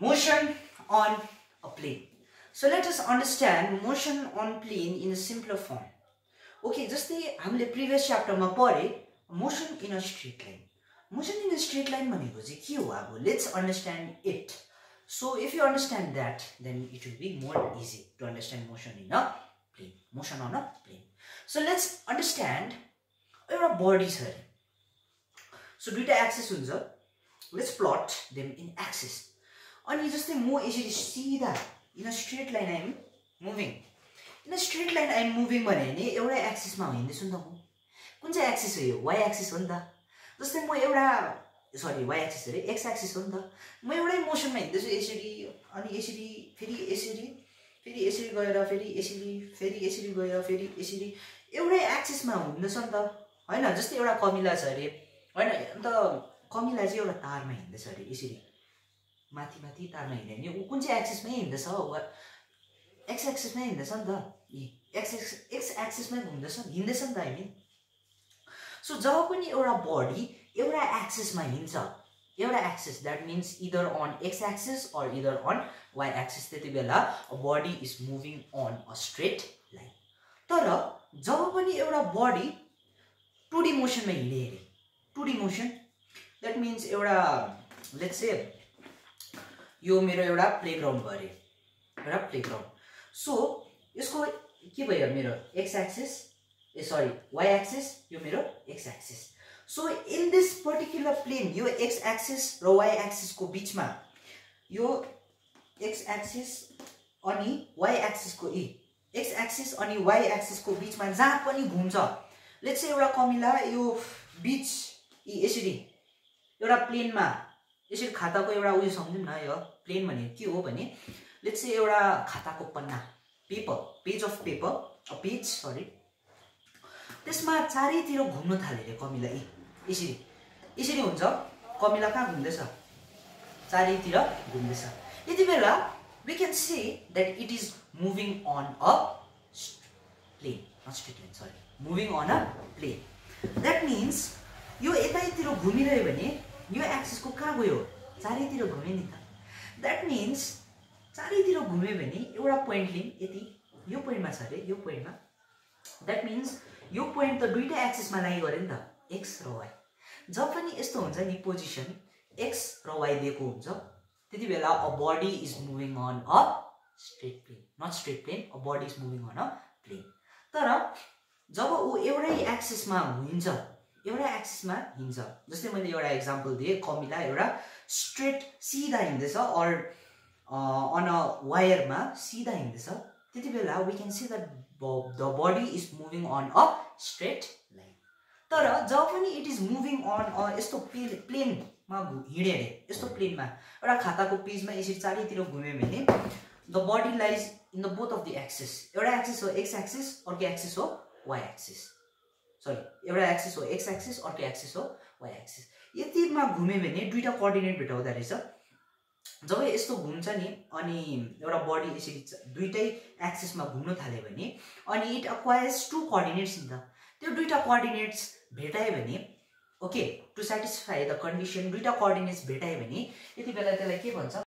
Motion on a plane. So let us understand motion on plane in a simpler form. Okay, जस्तै हामीले previous chapter मा पढे motion in a straight line. Motion in a straight line भनेको चाहिँ के हो अब? Let's understand it. So if you understand that, then it will be more easy to understand motion in a plane. Motion on a plane. So let's understand एउटा body छ अरे. So दुईटा axis हुन्छ. Let's plot them in axis. अनि जस्तै म यसरी सिधा in a straight line I am moving. In a straight line I am moving भने नि एउटै एक्सिस मा हिँड्दैछु नि त म. कुन चाहिँ एक्सिस हो यो? y एक्सिस हो नि त. जस्तै म एउटा सरी y एक्सिस अरे x एक्सिस हो नि त. म एउटै मोसनमा हिँड्दैछु यसरी अनि यसरी फेरि यसरी फेरि यसरी गएर फेरि यसरी गएर फेरि यसरी एउटै एक्सिस मा हुँदैछ नि त. हैन जस्तै एउटा कमिला छ अरे. हैन अन्त कमिला चाहिँ एउटा तारमा हिँड्दैछ अरे यसरी. माथि माथि तारमा हिँड्यो नि उ कुन चाहिँ एक्सिसमै हिँड्दैछ x एक्सिसमै हिँड्दैछ नि त. x एक्सिसमै हिँड्दैछ नि त हामी. सो जब पनि एउटा बडी एउटा एक्सिसमा हिँड्छ, एउटा axis that means either on x axis or either on y axis, त्यति बेला a body is moving on a straight line. तर जब पनि एउटा बडी 2D मोसनमा हिँडे अरे, 2D मोसन दैट मीन्स एउटा लेट्स से यो मेरो एउटा प्लेग्राउन्ड भयो अरे, एउटा प्लेग्राउन्ड. सो यसको के भयो मेरो x axis sorry y axis, यो मेरो x axis. So in this particular plane यो x एक्सिस र y एक्सिस को बीचमा यो x एक्सिस अनि y एक्सिस को x एक्सिस अनि y एक्सिस को बीचमा जहाँ पनि घुम्छ. लेट्स से एउटा कमिला यो बीच यसरी एउटा प्लेनमा यसरी खाताको एउटा उयो सम्झौँ न. यो प्लेन भनेको के हो भने लेट्स से एउटा खाताको पन्ना, paper, page of paper, a page sorry, त्यसमा चारैतिर घुम्न थाले रे कमिला. यसरी यसरी हुन्छ. कमिला कहाँ घुम्दैछ? चारैतिर घुम्दैछ. यति बेला we can say that it is moving on a plane, not straight line, sorry, moving on a plane. That means यो यतैतिर घुमिरह्यो भने यो एक्सिस को कहाँ गयो? चारैतिर घुम्यो नि त. That means चारैतिर घुम्यो भने एउटा पोइन्ट लिम यति यो पोइन्टमा छ रे, यो पोइन्टमा. That means यो पोइन्ट त दुईटा एक्सिसमा लागि गरे नि त, x र y. जब पनि यस्तो हुन्छ नि पोजिसन x र y दिएको हुन्छ त्यति बेला a body is moving on a straight plane, not straight plane, a body is moving on a plane. तर जब ऊ एउटै एक्सिसमा हिँड्छ, एउटा एक्सिसमा हिँड्छ, जस्तै मैले एउटा एक्जाम्पल दिएँ, कमिला एउटा स्ट्रेट सिधा हिँड्दैछ और अन अ वायरमा सिधा हिँड्दैछ, त्यति बेला we can see that the body is moving on a straight line. तर जब पनि it is moving on a यस्तो प्लेनमा हिँड्यो अरे, यस्तो प्लेनमा एउटा खाताको पेजमा यसरी चारैतिर घुम्यो भने the body lies in the both of the axis. एउटा एक्सिस हो x एक्सिस, अर्को एक्सिस हो y एक्सिस. सरी एउटा एक्सिस हो x एक्सिस, अर्को एक्सिस हो y एक्सिस. यतिमा घुम्यो भने दुईटा कोअर्डिनेट भेटाउँदा रहेछ. जब यस्तो घुम्छ नि अनि एउटा बडी यसरी दुईटै एक्सिसमा घुम्न थाल्यो भने अनि इट अक्वायर्स टु कोअर्डिनेट्स नि त. त्यो दुईटा कोअर्डिनेट्स भेटायो भने okay to satisfy the condition, दुईटा कोअर्डिनेट्स भेटायो भने यति बेला त्यसलाई के भन्छ?